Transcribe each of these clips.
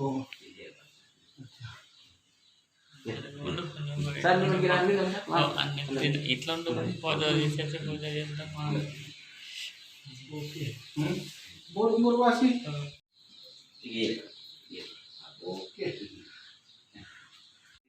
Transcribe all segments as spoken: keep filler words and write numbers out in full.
ఓ. अच्छा. సార్, మీరు గిరాకీ కదా? ఓ, అన్ని ఇట్లా, ఇట్లా ఉంటుంది. పూజ చేస్తే పూజ చేద్దాం. ఓకే. हम्म? बोल, बोल, वासी. ये, ये। ओके।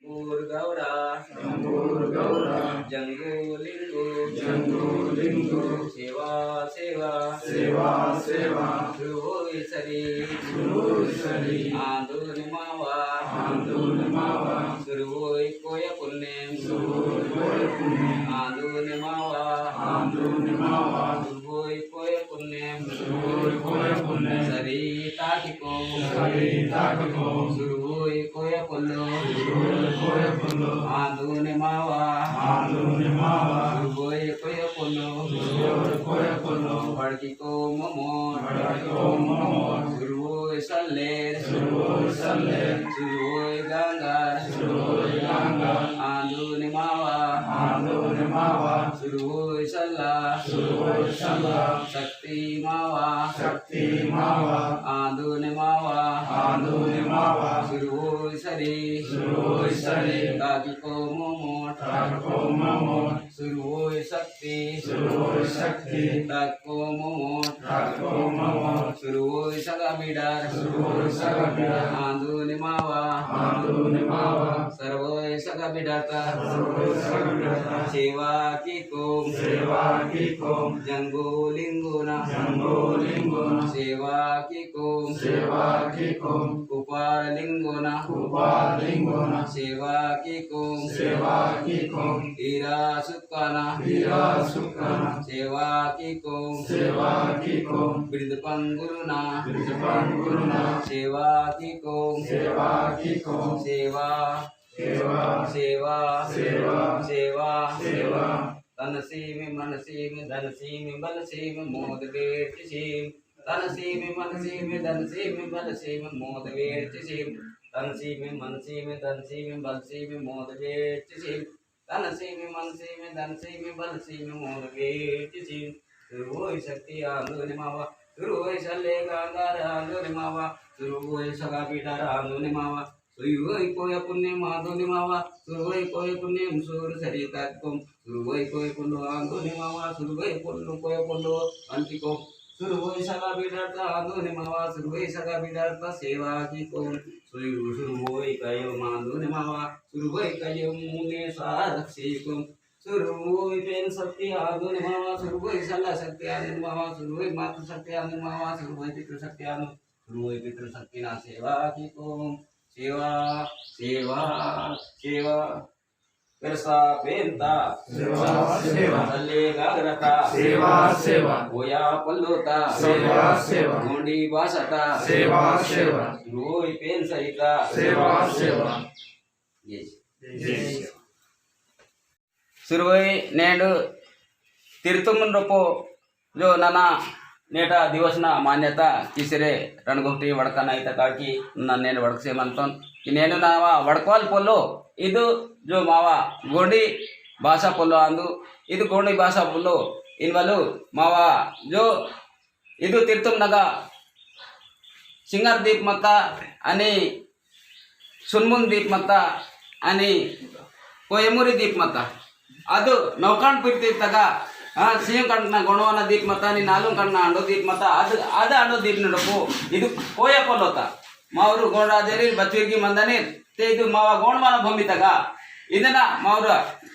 शंभुर गौरा, शंभुर गौरा, जंगो लिंगो, जंगो लिंगो, सेवा, सेवा, सेवा, सेवा, सुरु होई सरी, सुरु होई सरी, आंदुन मावा, आंदुन मावा, सुरु होई कोया पुनेम, सुरु होई कोया पुनेम, आंदुन मावा, आंदुन मावा, सुरु होई कोया पुनेम, सुरु होई कोया पुनेम, सरी ताकिको, सरी ताकिको, सुरु होई कोया पुल्लो, सुरु होई कोया पुल्लो, आंदुन मावा, आंदुन मावा, सुरु होई कोया पुल्लो, सुरु होई कोया पुल्लो, बड़की को मोमोट, बड़की को मोमोट, सुरु होई सल्लेर, सुरु होई सल्लेर, सुरु होई गांगार, सुरु होई गांगार, आंदुन मावा, आंदुन मावा, सुरु होई सल्ला, सुरु होई सल्ला, शक्ति मावा, शक्ति मावा, आंदुन मावा, आंदुन मावा, सुरु होई सरी, सुरु होई सरी, ताकी को मोमोट, ताकी को मोमोट, सुरु होई शक्ति, सुरु होई शक्ति, ताकी को मोमोट, ताकी को मोमोट, सुरु होई सगा बिडार, सुरु होई सगा बिडार, आंदुन मावा, आंदुन मावा, सर्वोय सगा बिडारता, सर्वोय सगा बिडारता, सेवा की कोम, सेवा की कोम, जंगो लिंगोना, जंगो लिंगोना, सेवा की कोम, सेवा की कोम, कुपार लिंगोना, कुपार लिंगोना, सेवा की कोम, सेवा की कोम, हीरा सुक्काना, हीरा सुक्काना, सेवा की कोम, सेवा की कोम, बिरद पंगुरुना, बिरद पंगुरुना, सेवा की कोम, सेवा की कोम, सेवा, सेवा, सेवा, सेवा, सेवा, सेवा। तन सीम, मन सीम, धन सीम, बल सीम, मोद बेच सीम। तन सीम, मन सीम, धन सीम, बल सीम, मोद बेच सीम। तन सीम, मन सीम, धन सीम, बल सीम, मोद बेच सीम। तन सीम, मन सीम, धन सीम, बल सीम, मोद बेच सीम। सुरु होई शक्ति आंदुन मावा, सुरु होई सल्ले गांगार आंदुन मावा, सुरु होई सगा पीटर आंदुन मावा, सुरु होई कोया पुनेम आंदुन मावा, सुरु होई कोया पुनेम सूर सरिता कोम, सुरु होई कोया पुल्लो आंदुन मावा, सुरु होई पुल्लो कोया पुल्लो अंति कोम, सुरु होई सगा बिडारता आंदुन मावा, सुरु होई सगा बिडारता सेवा की कोम, सुरु, सुरु होई कयो मांदुन मावा, सुरु होई कयो मुने सारक सी कोम, सुरु होई पेन शक्ति आंदुन मावा, सुरु होई सल्ला शक्ति आंदुन मावा, सुरु होई मातृ शक्ति आंदुन मावा, सुरु होई पितृ शक्ति आंदुन, सुरु होई पितृ शक्ति ना सेवा की कोम, सेवा, सेवा, सेवा। पेरसा पेंता, सेवा, सेवा। सल्ले गागरता, सेवा, सेवा। कोया पल्लोता, सेवा, सेवा। गोंडी भाषाता, सेवा, सेवा। सुरु होई पेन सहिता, सेवा, सेवा। जय सेवा। जय सेवा। सुरु होई नेंडु तिरतुम रोपो जो नना नेटा दिवसना मान्यता किसरे रणगोष्ठी वड़कना इता काकी नन्ना नेंडु वड़कसे मंतोन कि नेंडु नावा वड़कवाल पोलो इदु जो मावा गोंडी भाषा पोलो आंदु। इदु गोंडी भाषा पोलो इनवलु मावा जो इदु तिरतुम नगा सिंगर दीप मत्ता अनि सुनमुन दीप मत्ता अनि कोयमुरी दीप मत्ता। अदु नौकान पिरती तगा, आ, सिंह कंडना गोंडवाना दीप मत्ता अनि नालुं कंडना अंडो दीप मत्ता। अदु, अदु अंडो दीप नडपो। इदु कोया पोलोता। मावरु गोंड राजेरी बच्चुर्गी मंदनीर ते इदु मावा गोंडवाना भूमि तगा। इदना मावरु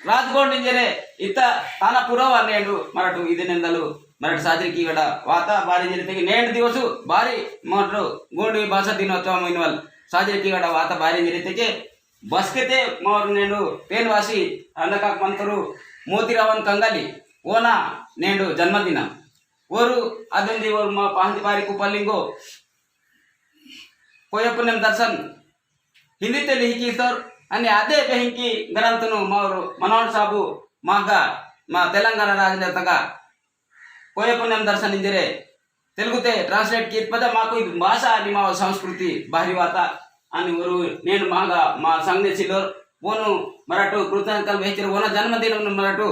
राजगोंड इंजरे इत्ता ताना पुरवा नेंडु मरटु इदनेंदलु मरट साजरी कीगड़ा वाता बारी इंजरे तेके नेंड दिवसु बारी मरटु गोंडी भाषा दिनोत्सव इनवल साजरी कीगड़ा वाता बारी इंजरे तेके बसकेते मोर नेंडु पेनवासी अंधका मंतरु मोतीरावन कंगाली ओना नेंडु जन्मदिन। ओरु अदंदी ओरु मा पाहंदी बारी कुपलिंगो कोया पुनेम दर्शन हिंदी ते लिहिकीतोर अनि आदे बेहिंकी ग्रंथनु मोर मनोहर साबु मागा मा तेलंगाना राजने तगा कोया पुनेम दर्शन इंजरे तेलुगुते translate कीत पद माकु ई भाषा अनि मा संस्कृति बाहरी वाता अनि ओरु नेन मागा मा संगने सिलोर वोनु मराठु कृतन कल वेचर वोना जन्मदिन मराठु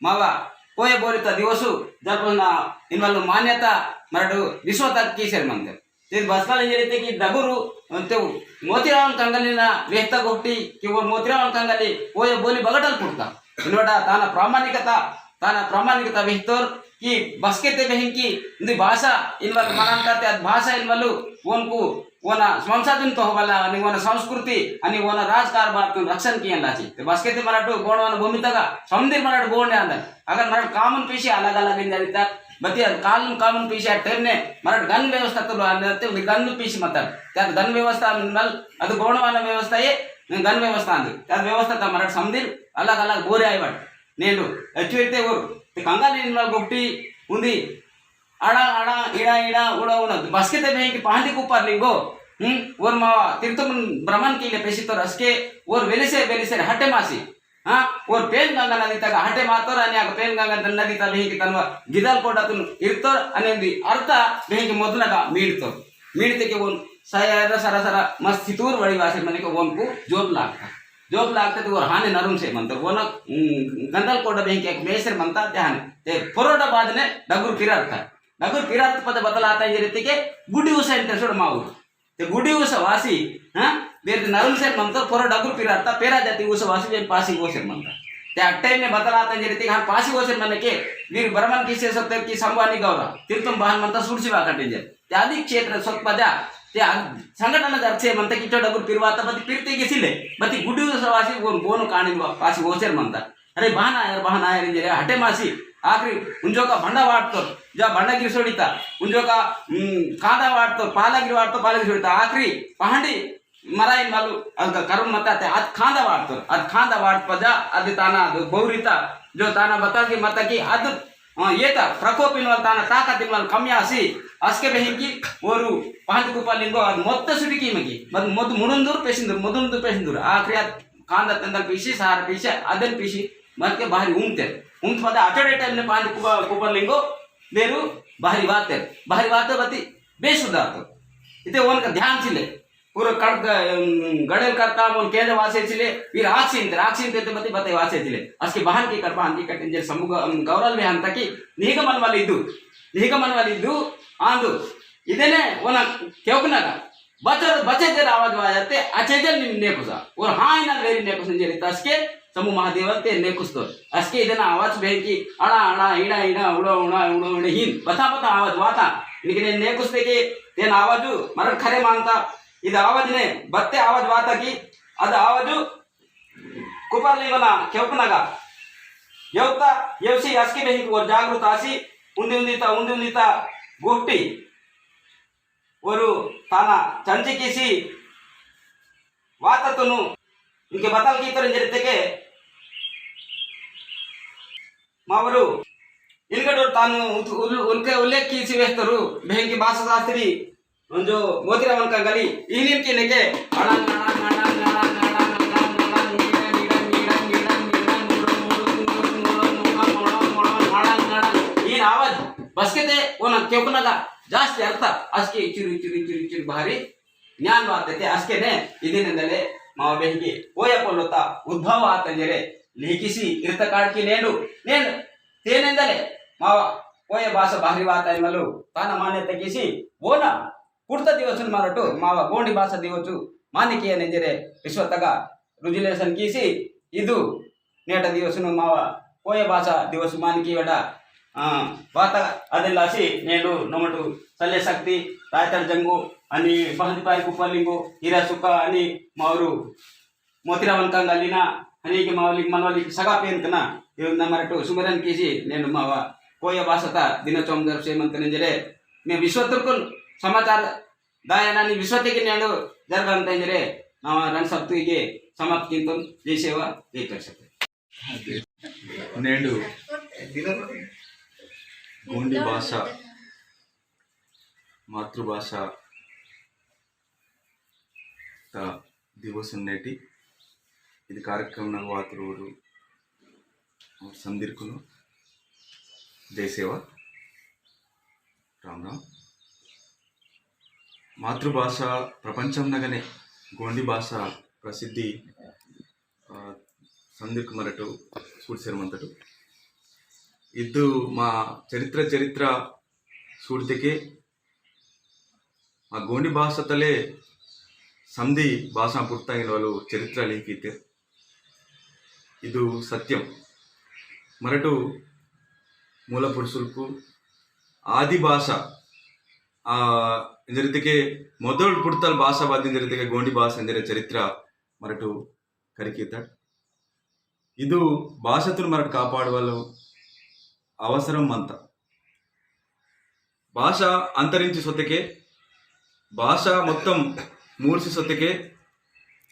मावा कोया बोलिता दिवसु जल्पना इनवल मान्यता मराठु विश्व तक कीसेर मंदिर। ते बसकाल इंजेर इत्तेके डगुरु ते मोतीरावन कंगाली ना वेहता गोटी कि वो मोतीरावन कंगाली वो ये बोली बगटल पुरता। इनोटा ताना प्रामाणिकता, ताना प्रामाणिकता वेहतोर कि बसकेते बेहिंकी इंदी भाषा इनवल मनांता ते अद भाषा इनवलु ओनकु ओना संसाधन तो हवाला अनि ओना संस्कृति अनि ओना राजकारभार तो रक्षण किया लाची। ते बसकेते मराठो गोंडवाना भूमि तगा समदिर मराठो गोंडे आंदन। अगर मराठो कामन पीछे अलग-अलग इंजेर इत्ता, बती कालम कामन पीछे आ time ने मराठो गन व्यवस्था तो आंदन ते उन्दी गन पीछे मत्ता। ते अद गन व्यवस्था नल, अद गोंडवाना व्यवस्था ये गन व्यवस्था आंदु। ते अद व्यवस्था ता मराठो समदिर अलग-अलग बोरे आईवाट। नेंडु, अचुवेते ओर, ते कंगाली इनवल गोटी उन्दी, अड़ा, अड़ा, इड़ा, इड़ा, उड़ा, उड़ा, बसकेते बेहिंकी पहांदी कुपार लिंगो, हम्म, ओर मावा तीर्थम भ्रमण कीले पेसितोर असके, ओर वेलिसे, वेलिसे हटे मासी, हाँ, ओर पेन गंगा नदी तगा हटे मातोर, अनि आक पेन गंगा नदी तगा बेहिंकी तनवा गिदल कोडातुन इरतोर, अनि उन्दी अर्थ बेहिंकी मोदनगा मीड़तोर। मीड़तेके ओन सरा, सरा, सरा, मस्त सितूर वड़ी वासे मनेके ओनकु जोत लागता। जोत लागता ते ओर हाने नरुम से मंता। ओना, उम, गंदल कोड़ा बेहिंकी एक मेसर मंता ते हाने। ते पोरोडा बाद ने डगुर पिरारता। डगुर पिरारता पद बतल आता इंजेर इत्तेके गुडी उसा इंते सोड़ माऊ। ते गुडी उसा वासी, हाँ? बेर ते नरुम से मंता पोरो डगुर पिरारता, पेरा जाति उसा वासी बेन पासी ओसेर मंता। ते अट्टे में बतल आता इंजेर इत्तेके हाँ पासी ओसेर मनेके वीर भ्रमण कीसे सत्तर की संभानी गौरा। तीर्थम बहान मंता सुरसी वाकट इंजेर। ते आदि क्षेत्र सोत पजा, ते आदि संगठन दर्शे मंता कि चोट अगुर पिरवाता बती पिरते गेसिले, बती गुड्डू सवासी वो बोनो कानी वा-, पासी ओसेर मंता। अरे बहाना आयर, बहाना आयर इंजेरे हटे मासी, आखिरी उंजोका भंडा वाटतो, जा भंडा गिर सोड़ीता, उंजोका, हम्म, कांदा वाटतो, पाला गिर वाटतो, पाला गिर सोड़ीता, आखिरी पहांडी मराइन वालु अद करुण मता ते अद खांदा वाटतो, अद खांदा वाट पजा, अद ताना अद बौरिता, जो ताना बता की मता की अद, अ, ये ता प्रकोप इनवाल ताना ताकत इनवाल कमी आसी, असके बेहिंकी ओरु पांच कुपा लिंगो अद मोत्त सुटिकी मगी, मद, मद मुडुंदुर पेसिंदुर, मुडुंदुर पेसिंदुर, आखिरी अद कांदा तंदल पीसी, सार पीसी, अदन पीसी, मत के बाहरी उमते। उमत पदा अटोडे टाइम ने पांच कुपा, कुपा लिंगो, बेरु बाहरी वाते, बाहरी वाते बती बेसुदातो। इते ओनका ध्यान चिले, पूरा कड़क, अम, गड़ेल करता मोन केंद्र वासे चिले, वीर आक्सीन ते, आक्सीन ते बती बते वासे चिले। असके बहान की कट, बहान की कट, इंजेर समुग, अम, गौरल में हंता की निहिक मन वाली इद्दु, निहिक मन वाली इद्दु, आंदु। इदेने ओना केवकना का, बचर, बचे जर आवाज वाया ते, अचे जर निम नेकुसा। और हाँ इना वेरी नेकुसा इंजेर इत्ता असके, समू महादेवल ते नेकुस्तो। असके इदेना आवाज बेंकी, अड़ा, अड़ा, इड़ा, इड़ा, उड़ा, उड़ा, उड़ा, उड़ा, हीन। बता, बता आवाज वाता। इनके ने नेकुस्ते के, तेन आवाजु, मरण खरे मानता। इद आवाज ने बत्ते आवाज वाता की, अद आवाजु कुपार लिंगना केवकनगा। येवता, येवसी असके बेहिक वर जागृत आसी, उन्दी उन्दी ता, उन्दी उन्दी ता गोष्टी। वरु ताना चंची किसी वाततुनु इनके बतल की तरह जरिते के मावरु इनके डोर तानु उत-, उल-, उनके उल्लेख की सी वेस्तरु बेहंकी भाषा शास्त्री उन जो मोतीरामन का गली इनिन की नेके अड़ंग, अड़ंग, अड़ंग, अड़ंग, अड़ंग, अड़ंग, नीड़ा, नीड़ा, नीड़ा, नीड़ा, नीड़ा, नीड़ा, मुड़ो, मुड़ो, मुड़ो, मुड़ो, मुड़ो, मुड़ो, मुड़ो, अड़ंग, अड़ंग। इन आवाज बसकेते ओना केवकनगा जास्ती अर्थ असके इचुर, इचुर, इचुर, इचुर भारी ज्ञान वाते ते असके ने इदिन इंदले मावा बेहिंकी कोया पोलोता उद्भव आतंजरे लिहिकिसी इर्तकाड़ की नेंडु नेंड तेनेंदले मावा कोया भाषा बाहरी वाता इमलु ताना मान्यता किसी वो ना कुर्ता दिवसुन मरटु मावा गोंडी भाषा दिवसु मानिकिया नेंजरे विश्वतगा रुजुलेशन किसी इदु नेटा दिवसुनु मावा कोया भाषा दिवस मानिकी वेडा, आ, वाता अदिलासी नेडु नमटु सल्ले शक्ति, रायताड़ जंगो, अनि बहदीपारी कुपालिंगो, हीरा सुका, अनि मावरु मोतीरावन कंगालीना, अनि के मावली मनवाली सगा पेन कना, ये नमरटु सुमरन किसी नेडु मावा कोया भाषा ता दिना चौमदर से मंतन जरे, मैं विश्व तुर्कुन समाचार दायनानी विश्वतेके नेंडु जरगंतंजरे नावा रण सत्तुइगे समाप्त किंतुन। जय सेवा, जय प्रेक्षक। नेंडु गोंडी भाषा, मातृभाषा ता दिवस नेटी इद कार्यक्रम नग वातुरोडु संदिरकुनु जय सेवा। राम राम। मातृभाषा प्रपंचम नगने गोंडी भाषा प्रसिद्धि, आ, संदिक मरटु सूडसेर मंतटु। इद्दु मा चरित्र, चरित्र सूडतेके आ गोंडी भाषा तले समदी भाषा पुट्टंगिन वालु चरित्र लिखिते। इदु सत्यम। मरटु मूल पुरुषुलकु आदि भाषा, आ, इंजरितके मोदल पुट्टल भाषा बात इंजरितके गोंडी भाषा इंजरे चरित्र मरटु करिकीतट। इदु भाषातुन मरट कापाडवल अवसरम मंता। भाषा अंतरिंची सोतेके, भाषा मोत्तम मूर्सी सोतेके,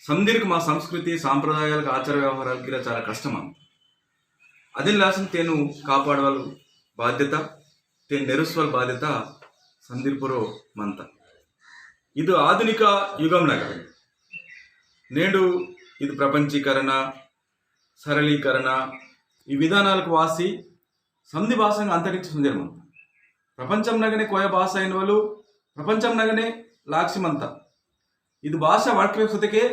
समदिरक मा संस्कृति, सांप्रदायालक, आचार व्यवहारालक गिरा चाला कष्टम अंत। अदिन लासिन तेनु कापाडवल बाध्यता, तेन नेरुसवल बाध्यता समदिर पुरो मंता। इदु आधुनिक युगम नगा। नेडु इदु प्रपंचीकरण, सरलीकरण, ई विधानालक वासी समदि भाषंग अंतरिंच सुंदर मंता। प्रपंचम नगने कोय भाषा इनवलु, प्रपंचम नगने लाक्सी मंता। इदु भाषा वड़कवे सोतेके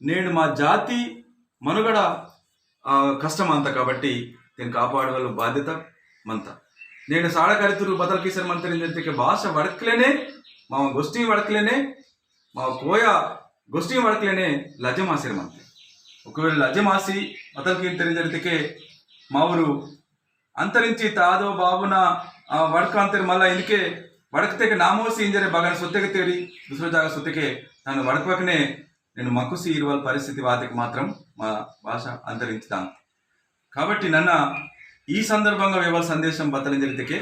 नेडु मा जाति मनुगड, आ, कष्टम अंता काबट्टी तेन कापाडवल बाध्यता मंता। नेडु साड़ा करितुरु बतल कीसर मंतर इंजरितके भाषा वड़कलेने, मा गोष्ठी वड़कलेने, मा कोया गोष्ठी वड़कलेने लज्जमासिर मंते। ओकवेल लज्जमासी बतल कींतर इंजरितके मावरु अंतरिंची तादो बाबुना, आ, वड़कांतर मला इनके वड़कतेके नामोसी इंजरे बगन सोतेके तेरी, दूसरा जागा सोतेके नन्ना वड़कवकने नेनु मकुसी इरवल परिस्थिति वातेके मात्रम मा भाषा अंतरिंचता। काबट्टी नन्ना ई संदर्भंगा वेवल संदेशम बतल इंजरितके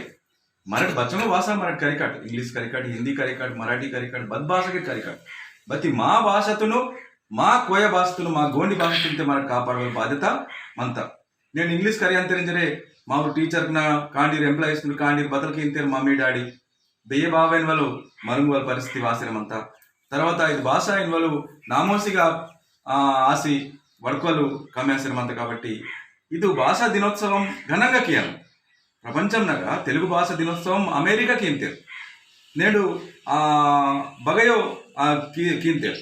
मरट बच्चोंग भाषा मरट करिकट, English करिकट, हिंदी करिकट, मराठी करिकट, बद भाषा के करिकट। बत्ती मा भाषातुनु, मा कोया भाषातुनु, मा गोंडी भाषातुन ते मरट कापाडवल बाध्यता मंता। नेडु English करियंतेर इंजरे मावरु teacher ना कांडीर, employees ना कांडीर, बतल कींतेर mummy daddy। दये बाबेन वलु मरुंगवल परिस्थिति वासिर मंता। तरवाता इदु भाषा इनवलु नामोसिगा, आ, आसी वड़कवलु कम्यासिर मंता काबट्टी इदु भाषा दिनोत्सवम घनंगा कियाल। प्रपंचम नगा तेलुगु भाषा दिनोत्सवम अमेरिका कींतेर। नेडु, आ, बगयो, आ, की-, कींतेर।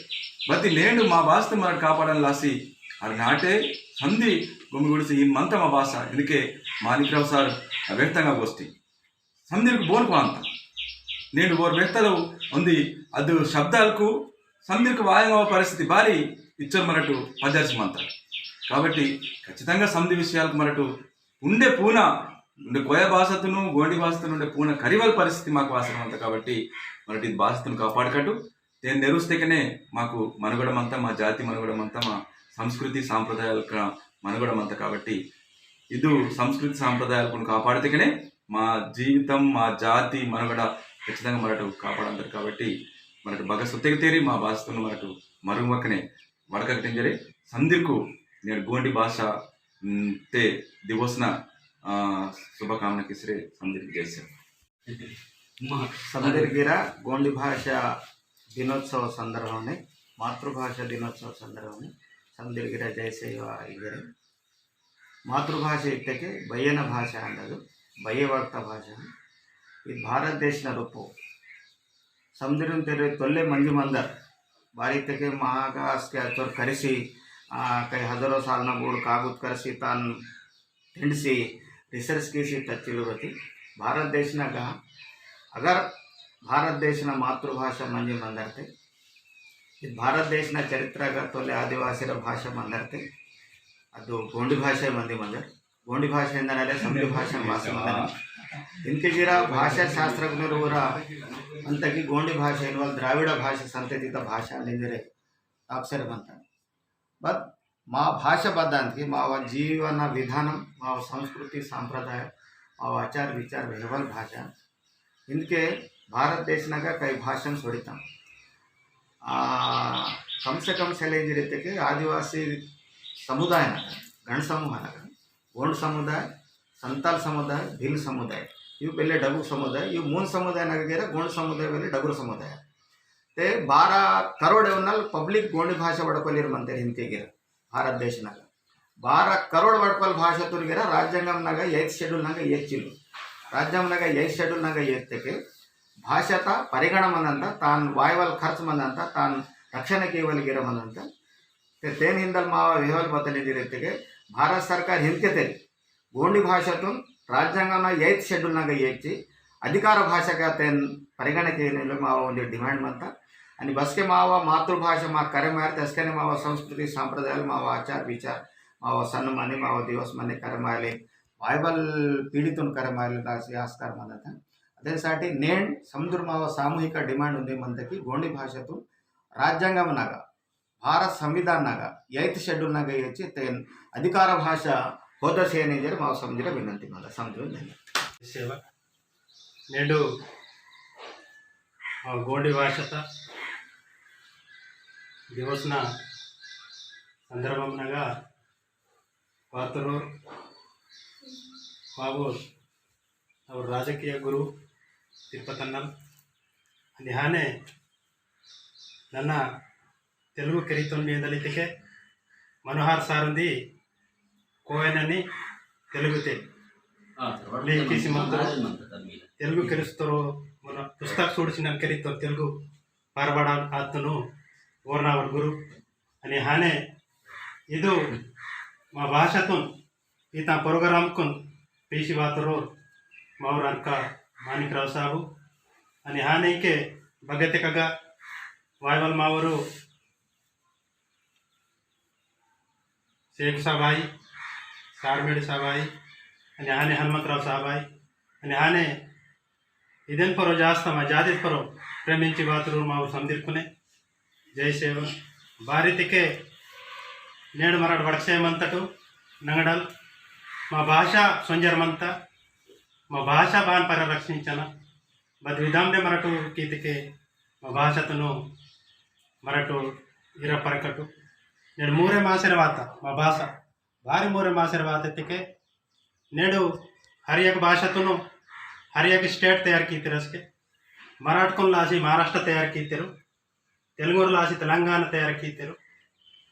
बत्ती नेडु मा भाषातुन मरट कापाडन लासी अर नाटे समदी गुमिगुड़सी इन मंता मा भाषा। इनके मानिकराव सार व्यक्तंगा गोष्ठी समदिरक बोन क्वांता। नेडु बोर बेहतलो उंदी अदु शब्दालकु समदिरक वायंगव परिस्थिति बारी इच्चर मरटु पजर्स मंता। काबट्टी खच्चितंगा समदि विषयालकु मरटु उंडे पूना, उंडे कोया भाषातुनु, गोंडी भाषातुनु उंडे पूना करिवल परिस्थिति माकु वासर मंता। काबट्टी मरटु इद भाषातुनु कापाडकटु, तेन नेरुस्तेकने माकु मनुगड मंता, मा जाति मनुगड मंता, मा संस्कृति सांप्रदायालक मनुगड मंता। काबट्टी इदु संस्कृति सांप्रदायालकुन कापाडतेकने मा जीवितम, मा जाति मनुगड खच्चितंगा मरटु कापाडंतर। काबट्टी मरटु बग सोतेके तेरी मा भाषातुन मरटु मरुंगवकने वड़ककट इंजरे समदिरकु नेडु गोंडी भाषा, उम, ते दिवसना, आ, शुभकामना किसरे समदिरकु जय सेवा। समदिर गिरा गोंडी भाषा दिनोत्सव संदर्भने, मातृभाषा दिनोत्सव संदर्भने समदिर गिरा जय सेवा इंजरे। मातृभाषा इत्तेके बय्यन भाषा अंददु, बय्य वड़कता भाषा। इद भारत देशना रूपो। समदिरन तेरे तोल्ले मंजी मंदर। बारी इत्तेके महागा अस्के अतोर करिसी, आ, कई हजारों सालना बूड़ कागुत करिसी तान तिंडसी research कीसी तच्चिलु बती। भारत देशनगा अगर भारत देशना मातृभाषा मंजी मंदरते, इद भारत देशना चरित्रगा तोले आदिवासीर भाषा मंदरते, अदु गोंडी भाषा मंदी मंदर। गोंडी भाषा इंदनले समदी भाषा भाषा मंदन। इनके गिरा भाषा शास्त्रज्ञर ऊरा अंतकी गोंडी भाषा इनवल द्राविड़ भाषा संततित भाषा लेंजरे अक्षर मंता। बद मा भाषा बद्दांतकी मावा जीवन विधानम, मावा संस्कृति सांप्रदाय, मावा आचार विचार वेहवल भाषा। इनके भारत देशनगा कई भाषान सोडितम। आ, कम से कम सेले इंजरितके आदिवासी समुदाय नगा, गण समूह नगा, गोंड समुदाय, संताल समुदाय, भील समुदाय, इव बेले डगु समुदाय, इव मून समुदाय नगा गेरा गोंड समुदाय बेले डगुर समुदाय। ते बारह करोड़ उन्नल public गोंडी भाषा वड़कोलिर मंतेर इनके गिरा भारत देश नगा। बारह करोड़ वड़कोल भाषा तुन गिरा राज्यांगम नगा eighth schedule नगा एच्चिलु। राज्यांगम नगा eighth schedule नगा एत्तेके भाषाता परिगण मंदंता, तान वायवल खर्च मंदंता, तान रक्षण केवल गिरा मंदंता। ते तेन हिंदल मावा वेहवल बतले दिरेत्तेके भारत सरकार हिंदके तेल गोंडी भाषातुन राज्यांगम eighth schedule नगा एच्ची अधिकार भाषा का तेन परिगणना केनेले मावा उंदी demand मंता। अनि बसके मावा मातृभाषा मा करे मारते असकने मावा संस्कृति, संप्रदाय, मावा आचार, विचार, मावा सन्माने, मावा दिवस मने करे मारले, बाइबल पीढ़ीतुन करे मारले दासी आस्कार मंदता। अदेन साटी नेन समदुर मावा सामूहिक demand उंदी मंता कि गोंडी भाषातुन राज्यांगम नगा, भारत संविधान नगा, eighth schedule नगा येची तेन अधिकार भाषा होदा सेने जर मावा समदिर विनंती मंता। समदिर धन्यवाद। सेवा नेडू आ गोंडी भाषाता दिवसना संदर्भम नगा पात्रोर बाबू और राजकीय गुरु तिरुपतन्नल अनि हाने नन्ना तेलुगु केरितोन मीदलितिके मनोहर सारुंदी कोयननी तेलुगुते लेखिसी मंतोर तेलुगु केरिस्तोर मन पुस्तक सूडसिनन केरितोर तेलुगु पारबाडा आतुनु ओरनावर गुरु अनि हाने इदु मा भाषातुन इता program कुन पीसी वातोर मावर अनका मानिक राव साहब अनि हाने इके बगते कगा वायवल मावरु शेख साहब आई, सारमेड़ साहब आई, अनि हाने हनुमंतराव साहब आई, अनि हाने इदेन परो जास्ता मा जाति परो प्रेमिंची वातोर मावर समदिरकुने जय सेवा। बारी तिके नेड मराठ वड़कसे मंतटु नंगडल मा भाषा सोंजर मंता, मा भाषा बान परिरक्षिंचना, बद विधामदे मराठु कीतिके मा भाषातुनु मराठु इरा परकटु। नेड मूरे मासेर वाता मा भाषा, बारी मूरे मासेर वाता तिके नेडु हर एक भाषातुनु हर एक state तैयार कीतिरसके, मराठकुन लासी महाराष्ट्र तैयार कीतिरु, तेलुगुर लासी तेलंगाना तैयार कीतेरु,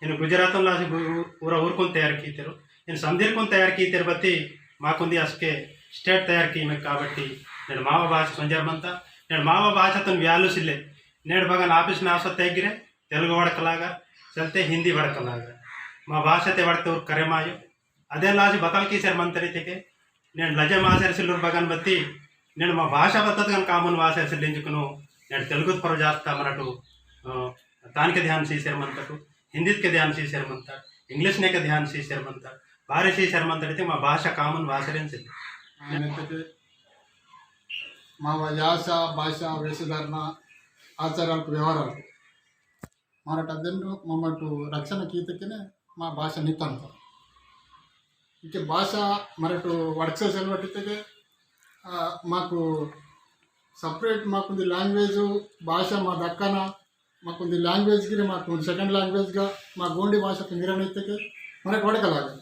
इन गुजरात लासी गु-, पूरा ऊरकुन तैयार कीतेरु, इन समदीरकुन तैयार कीतेरु बत्ती माकुंदी असके state तैयार कीमेक काबट्टी नेड मावा भाषा सोंजर मंता, नेड मावा भाषातुन value सिल्ले, नेड बगन office नासो तेगिरे, तेलुगु वड़कलागा, चलते हिंदी वड़कलागा, मा भाषाते वड़कते ऊर करे मायो, अदेन लासी बतल कीसेर मंतरी तेके, नेन लजे मासेर सिल्लुर बगन बत्ती, नेन मा भाषा बत्तत गन कामुन वासेर सिल्लिंजुकुनु, नेन तेलुगुत परो जास्ता मराठु, अ, तानके ध्यान सीसेर मंतटु, हिंदीत के ध्यान सीसेर मंतट, English ने के ध्यान सीसेर मंतट, बारे सीसेर मंतट इते मा भाषा कामुन वासेरेन सिल्ले। आयन तेके मावा यासा, भाषा, वेशधारणा, आचारालकु, व्यवहारालकु मराठ अदेन ममटु रक्षण कीतकेने मा भाषा नितंत। इके भाषा मराठु वड़कसे सेलवटितके, आ, माकु separate माकुंदी language भाषा मा दक्कना, माकुंदी language गिरे माकुंदी second language गा मा गोंडी भाषा पिंगिरन इतके मराठ वड़कलागा।